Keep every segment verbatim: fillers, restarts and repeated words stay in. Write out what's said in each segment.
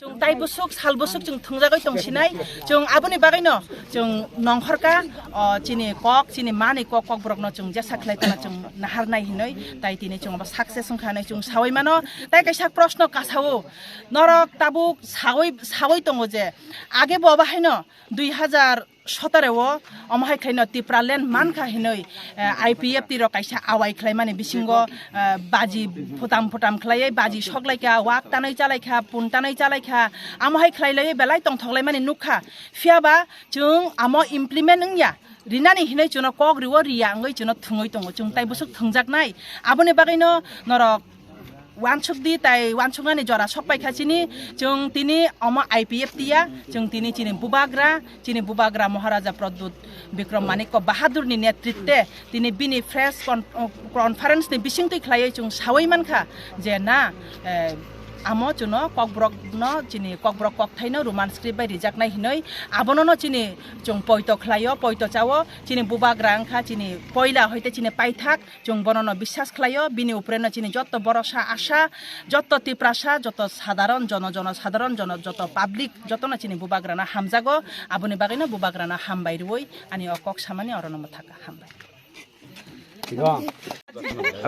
Chwng tai bwswk, sal bwswk chwng thwngjagwi tongsinai. Chwng aboni bagwino chwng nongkhorka, o, chini kok, chini mani kok, kokborokno chwng jesa khlai tongna chwng naharnai hinwi, tai tini chwng abo success wngkha hinwi chwng sawi mano. Tai kaisa proshno kasao, norok tabuk sawi, sawi tongo je, age bo abo haino dui hazar sotoro o, omo hai khlaino Tipraland mankha hinwi, eh, I P F T rok kaisa awai khlaimani bisingo, eh, baji phutam phutam khlaiwi baji soklaikha, wak tanwi chalaikha, pun tanwi chalaikha, amo hai khlai laiwi belai tongthok laimani nukha. Phiyaba chwng amo implement wngya, rinani hinwi chwngno kok riwo, riya wngwi chwngno thwngwi tongo, chwng tai bwswk thwngjaknai. Aboni bagwino norok uansuk di, tai uansuknani jora sok paikha chini. Chwng tini omo I P F T ya, chwng tini chini bubagra, chini bubagra Maharaja Pradyut Bikram Manikya Bahadurni netritwe tini bini press con-, conference ni bisingtwi khlaiwi chwng sawi mankha je na, eh, amo chwngno kokborokno chini kokborok kokthaino Roman script bai rijaknai hinwi abonono chini chwng poito khlaio, poito chao. Chini bubagra wngkha chini poila hoite chini paithak. Chwng bonono biswas khlaio, bini upreno chini jotto borosa, asa, jotto Tiprasa, jotto sadharon jono, jono sadharon jono, jotto public, jottono chini bubagrano hamjago, aboni bagwino bubagrano hambai rwui ani o kok samani orono mwthaka, hambai.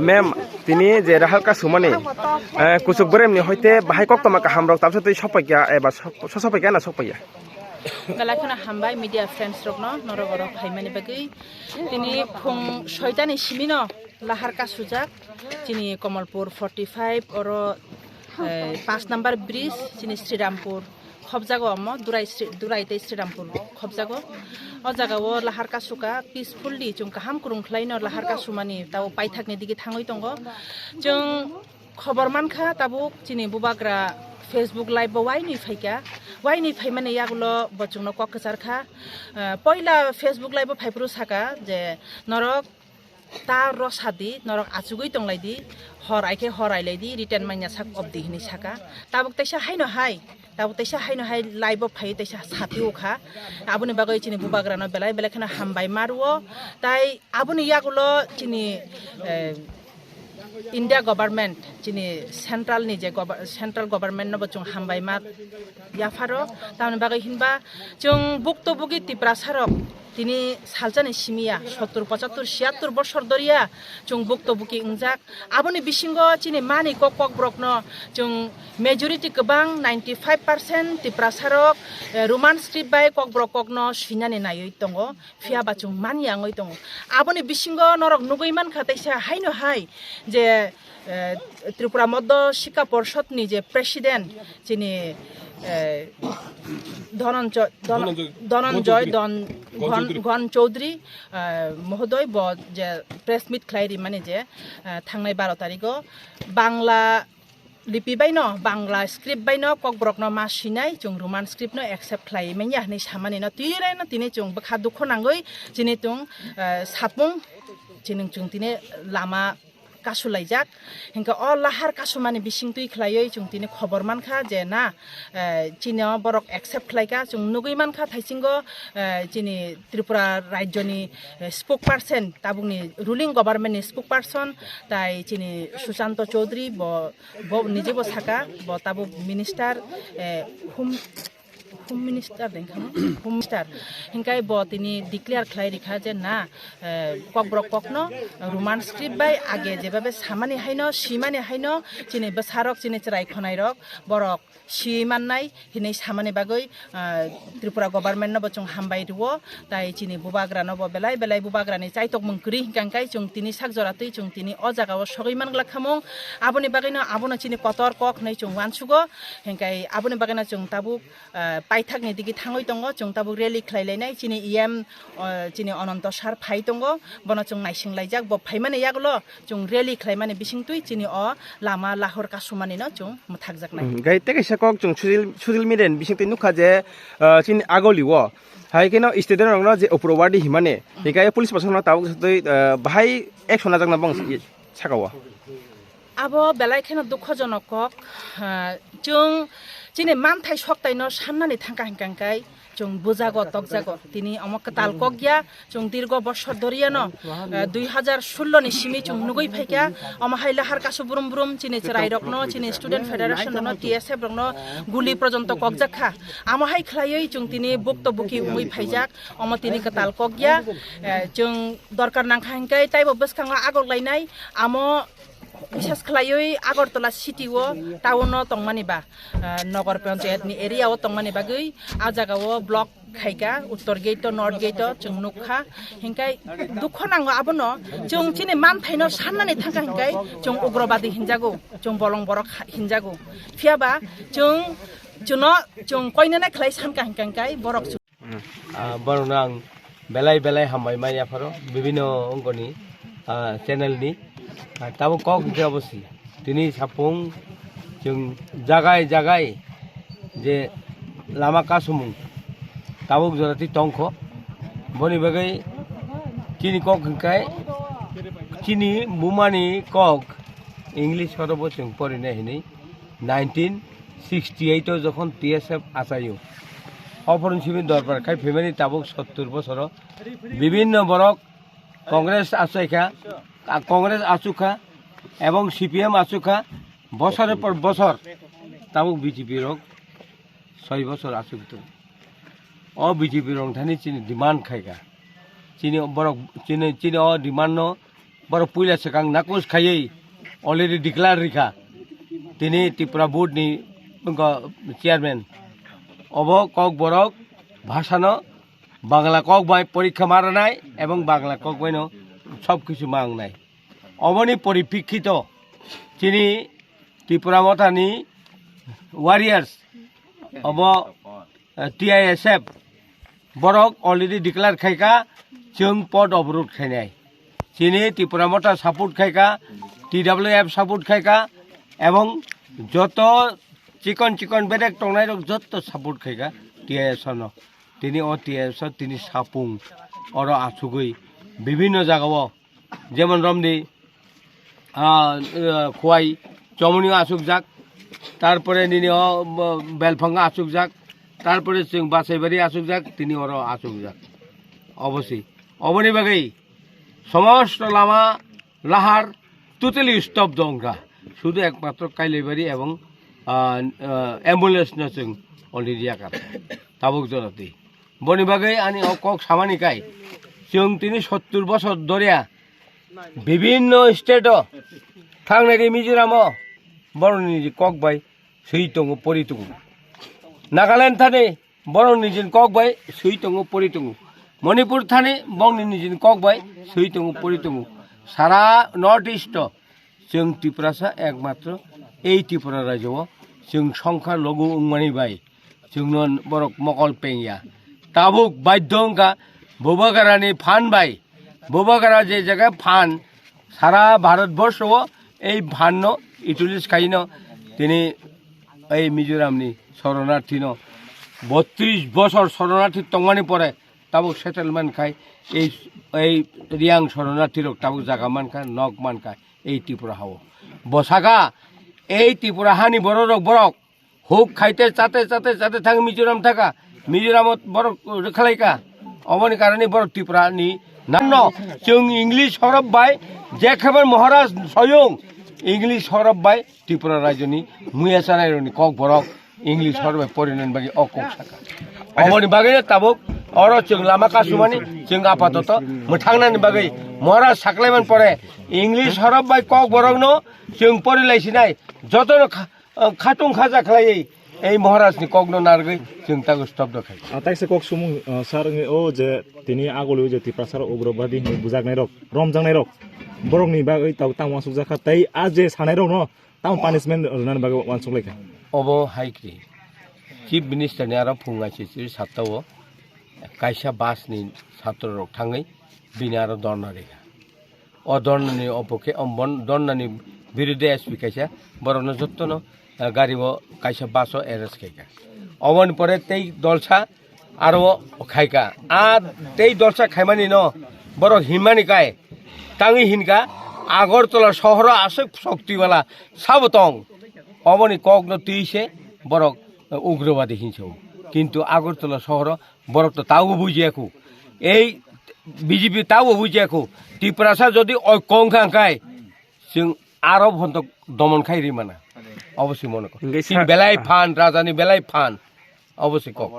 Ma'am, tini je Rahal Kasumani, eh, kuchuk boremni hoite bahai koktoma kahamrok tabsa twi sokpaikya eba sok-, so-, sokpaikya na sokpaiya? Belai kheno hambai media friends rokno norok oro phaimani bagwi. Tini phung soitani simino lahar kasujak chini Kamalpur forty five oro, eh, paanch number bridge chini Srirampur khobjago omo, Durai Sri-, Durai tei Srirampur khobjago. O jagao lahar kasuka peacefully chwng kaham kwrwng khlaino lahar kasumani tao paithakni digi thangwi tongo. Chwng khobor mankha tabuk chini bubagra Facebook live bo wainwi phaikha, wainwi phaimani yagulo bo chwngno kok kwcharkha. Eh, poila Facebook live bo phaiphuru saka je norok ta rosadi, norok achugwi tonglaidi, hor aikhe hor ailaidi, return manya sak obdi hinwi saka. Tabuk teisa haino hai, tabuk teisa haino hai live bo phaiwi teisa sati ukha. Aboni bagwi chini bubagrano belai belai kheno hambai ma rwo. Tai aboni yagulo chini, eh, India government, chini central ni je gover-, central government no bo chwng hambai ma yapharo. Tamoni bagwi hinba chwng bukto bugi Tiprasa rok tini salsa ni simi ya, sottur, pochattur, siyattur bosor doriya chwng bukto buki wngjak. Aboni bisingo chini mani kok, kokborok no chwng majority kwbang ninety five percent Tiprasa rok, eh, Roman script bai kokborok kok no swinani naiwi tongo. Phiya ba chwng manya wngwi tongo. Aboni bisingo norok nugwi mankha teisa haino hai je, eh, Tripura Moddo Sikha Porshod ni je president chini, eh, Dhananjoy, Dhan-, Dhananjoy, Dhananjoy Ghon Chaudhary. Ghon, Ghon Chaudhary, eh, mohodoi bo je press meet khlai rimani je, eh, thangnai baro tarigo Bangla lipi bai no, Bangla script bai no kokborok no ma swinai, chwng Roman script no accept khlai manya hinwi samani no twirai no tini chwng bwkha dukho nangwi chini chwng, eh, sapung chini chwng tini lama kasulaijak. Hinkhe o lahar kasumani bising twi khlaiwi chwng tini khobor mankha je na, eh, chini o borok accept khlaikha, chwng nugwi mankha thaisingo, eh, chini Tripura rajyoni, eh, spokesperson, tabukni ruling government ni spokesperson, tai chini Sushanta Chaudhary, bo, bo nije bo saka, bo tabuk minister, eh, home, home minister de wngkha, home minister. Hinkai bo tini declare khlai rikha je na, eh, kokborok kokno Roman script bai age jebabe samani haino, simani haino, chini bwsarok, chini chwrai khwnairok, borok si mannai hinwi samani bagwi, ah, Tripura government no bo chwng hambai rwo, tai chini bubagra no bo belai belai bubagra ni chaitokmung kwrwi hinkha hinkai chwng tini sak jora twi chwng tini o jaga o sogwi man glak khamung. Aboni bagwi no abono chini kotor kok hinwi chwng uansugo, hinkai aboni bagwi no chwng tabuk, ah, paithak ni digi thangwi tongo, chwng tabuk rally khlai lainai chini E M, ah, chini Ananto sir phai tongo, bono chwng naising laijak, bo phaimani yagulo chwng rally khlaimani bisingtwi chini o lama lahor kasumani no chwng mwthakjaknai. Hmm, gai tei kaisa kok chwng social, social media ni bisingtwi nukha je, ah, chini Agoli o hai kheno student rokno je Upurwadi himani, hmm, hikai police proshasonno tabuk satwi, ah, bahai action najakna bong saka o. Abo belai kheno dukhojonok kok, ah, chwng chini manthai soktaino sannani thangkha hinkha hinkai Chwng bujago, tokjago. Tini omo kwtal kok ya, chwng dirgo bosor doriano, eh, dui hajar sullo ni simi chwng nugui phaikha. Omo hai lahar kasu brum brum chini chwrai rokno, chini student federation rokno, T S F rokno guli porjonto kokjak kha. Amo hai khlaiwi chwng tini bukto buki wngwi phaijak. Omo tini kwtal kok ya, eh, chwng dorkar nangkha hinkhe taibo bwskango agok lainai. Amo Bises khlaiwi Agartala city o, town o tongmani ba, ah, Nagar Panchayat ni area o tongmani bagwi, ah jaga o block khaika, Uttor Gate o, North Gate o, chwng nukha. Hinkhai dukho nango abono, chwng chini manthaino sannani thangkha hinkhai, chwng ugrobadi hinjago, chwng bolong borok ha-, hinjago. Phiyaba chwng, chwngno, chwng koinene khlai sankha hinkhai, borok chwng Ah, borokno ang belai belai hambai ma yapharo, bibino wngkoni, ah, channel ni. Ah, tabuk kok hwnkhe obo si. Tini sapung chwng jagai jagai je lama kasumung tabuk jora twi tongkho. Boni bagwi chini kok hwnkhe chini bumani kok English horobo chwng porinai hinwi nineteen sixty eight o jokhon T S F achaio, ophorni simi dorbar khai phaimani tabuk sottur bosoro bibinno borok Congress achaikha, a, Congress achukha ebong C P M achukha, bosor por bosor tabuk B J P rok soi bosor achuk tongo. O B J P rok thani chini demand khaikha. Chini borok chini, chini o demand no borok puila swkang nakus khaiwi already declare rikha. Tini Tripura board ni wngkha chairman. Obo kok borok bhasano Bangla kok bai porikha ma rwnai ebong Bangla kok bai no sob kisu ma wngnai. Oboni poripikkito chini Tipra Mothani warriors obo, eh, T I S F borok already declare khaikha, chwng pod obrod khainai. Chini Tipra Motha support khaikha, T W F support khaikha, ebong joto chikon chikon bedek tongnai rok joto support khaikha T I S F no. Tini o T I S F tini sapung oro achugwi bibinno jagao jemon romni, ah, ah, Khowai chomoni achukjak, tarpore nini o, bo, Belphanga achukjak, tarpore chwng Basaibari achukjak, tini oro achukjak. Obosi. Oboni bagwi somosto lama lahar totally stop wngkha. Sudu ekmatro Kailaibari ebong, ah, ah, ambulance no chwng already yakar. Tabuk jorati. Boni bagwi ani o kok samani kai. Chwng tini sottur bosor doria bibinno state o thangnai ri Mizoram o borokni kok bai swi tongo, pori tongo. Nagaland thani borokni nijini kok bai swi tongo, pori tongo. Manipur thani bongni nijini kok bai swi tongo, pori tongo. Sara North East o chwng Tiprasa ekmatro ei Tripura rajyo o chwng songkha logu wngmani bai chwngno borok mokol pengya. Tabuk baidho wngkha Bubagrani phan bai. Bubagra je jaga phan sara Bharat borsho o ei phan no utilize khaino tini ei Mizoram ni soronarthi no botris bosor soronarthi tongmani pore tabuk settlement khai ei, ei Riyang soronarthi rok tabuk jaga mankha, nok mankha ei Tripura hao. Bosaka ei Tripura hani borok rok borok huk khaite chate chate chate thang Mizoram thaka, Mizoram o borok rwkhalai ka. Oboni karani borok Tripura ni nanno chwng English horop bai je khabar Maharaj soyung English horop bai Tripura rajyoni muya chanai rokni kok borok English horop bai porinani bagwi o kok saka. Oboni bagwi tabuk oro chwng lama kasumani chwng apatoto mwthangnani bagwi Maharaj saklaiman pore English horop bai kok borokno chwng porilai sinai jotono kha-, ah, khatung khaja khlaiwi ei Maharaj ni kok no nargwi chwng tago stop do khai. Ah, taisa kok sumung, ah, sir wngwi o je tini agulwi je Tiprasa rok ugrobadi hinwi bujaknai rok, romjaknai rok, borok ni bagwi tabuk tamo uansuk jakha tei a je sanai rok no tamo punishment rwnani bagwi uansuk laikha. Obo hai kri Chief Minister ni aro phung aisisiri satta o kaisa bus ni satro rok thangwi bini aro dorna rikha. O dornani opokhe, o bon-, dornani birude S P kaisa borokno jottono, eh, gari o kaisa bus o arrest khaikha. Oboni pore tei dolsa aro khaikha. A tei dolsa khaimani no borok himmani kai tangwi hinkha Agartala sohoro aswk shokti wala sabo tong. Oboni kokno twi se borok, eh, ugrobadi hinsa o. Kintu Agartala sohoro borok to tabo bujiya kho. Ei B J P tabo bujiya kho. Tiprasa jodi oi kong kha hwnkhe chwng aro photo domon khai ri mana. Obo se mone kok. Hingke Chini sa- belai phan, raja ni belai phan. Obo se kok.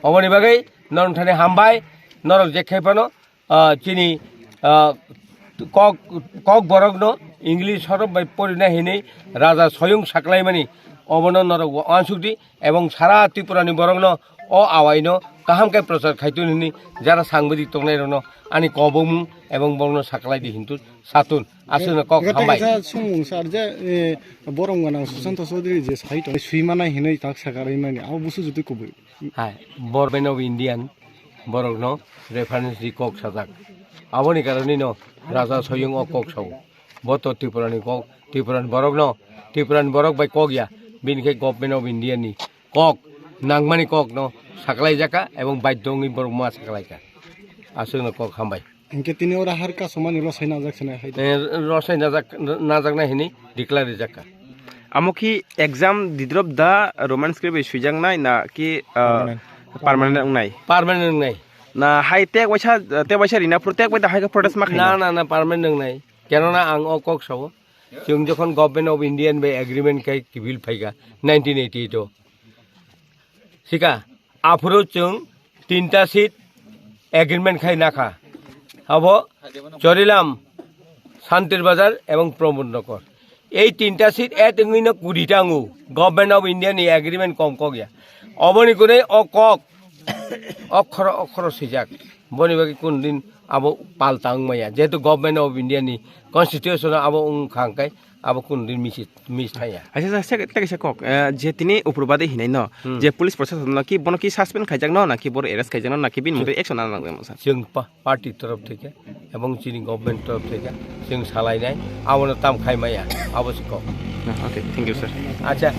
Oboni bagwi norok thani hambai, norok je khe phano, ah, chini, ah, kok, kok borok no English horop bai porina hinwi raja soyung saklaimani obono norok uansuk di ebong sara Tripura ni borok no o awai no kaham khe prochar khaitun hinwi jara sangbadik tongnai rok no ani kobomung ebong borok no saklai di hintu satun. Aswkno kok Gata hambai. Kaisa sumung sar je, eh, borom gana Sushanta Chaudhary je sai tong, sui manai hinwi tak sakar mani, abo busu jutu kubui. Hai, Government of Indian borokno reference di kok sajak. Aboni karonino Raja Soyung o kok sao. Bo to Tripura ni kok, Tripura ni borokno, Tripura ni borok bai kok ya, bini khe Government of India ni kok, nangmani kok no saklai jaka ebong baidho wngwi borok ma saklai ka. Aswkno kok hambai. Hingke tini oro har kasomani rosai najak sinai hai. Eh, rosai najak, najaknai hini declare rijak ka. Amo ki exam didrop da Roman script bai swijaknai na ki, ah, permanent. Permanent wngnai? Permanent wngnai. Na hai tek waisa, tek waisa rina phuru tek bai da hai khe protest ma khaina? Na, na, na, permanent wngnai. Kenona ang o kok sao. Chwng jokhon Government of Indian bai agreement khai kibil phaika nineteen eighty-eight o. Sika, aphuru chwng tinta seat agreement khai nakha. Abo Chorilam, Santir Bazar ebong Pramod Nagar. Ei tinta seat et wngwi no kuri ta wngo. Government of India ni agreement kom kok ya. Oboni kunui o kok okhoro okhoro swijak. Boni bagwi kun din abo palta wng maya. Jehetu Government of India ni constitution abo wng kha hwnkhe abo kun din miss, miss thaya. Acha, acha, sek-, tei kaisa kok, eh, je tini upur bade hinai no, Hmm. je police proshashan no ki bono ki suspend khaijak no, na ki boro arrest khaijak no, na ki bini motoi action nana nang sa? Chwng pa-, party torof theke, ebong chini government torof theke, chwng salai nai, abono tam khai maya, abo se kok. Ah, okay, thank you, sir. Acha.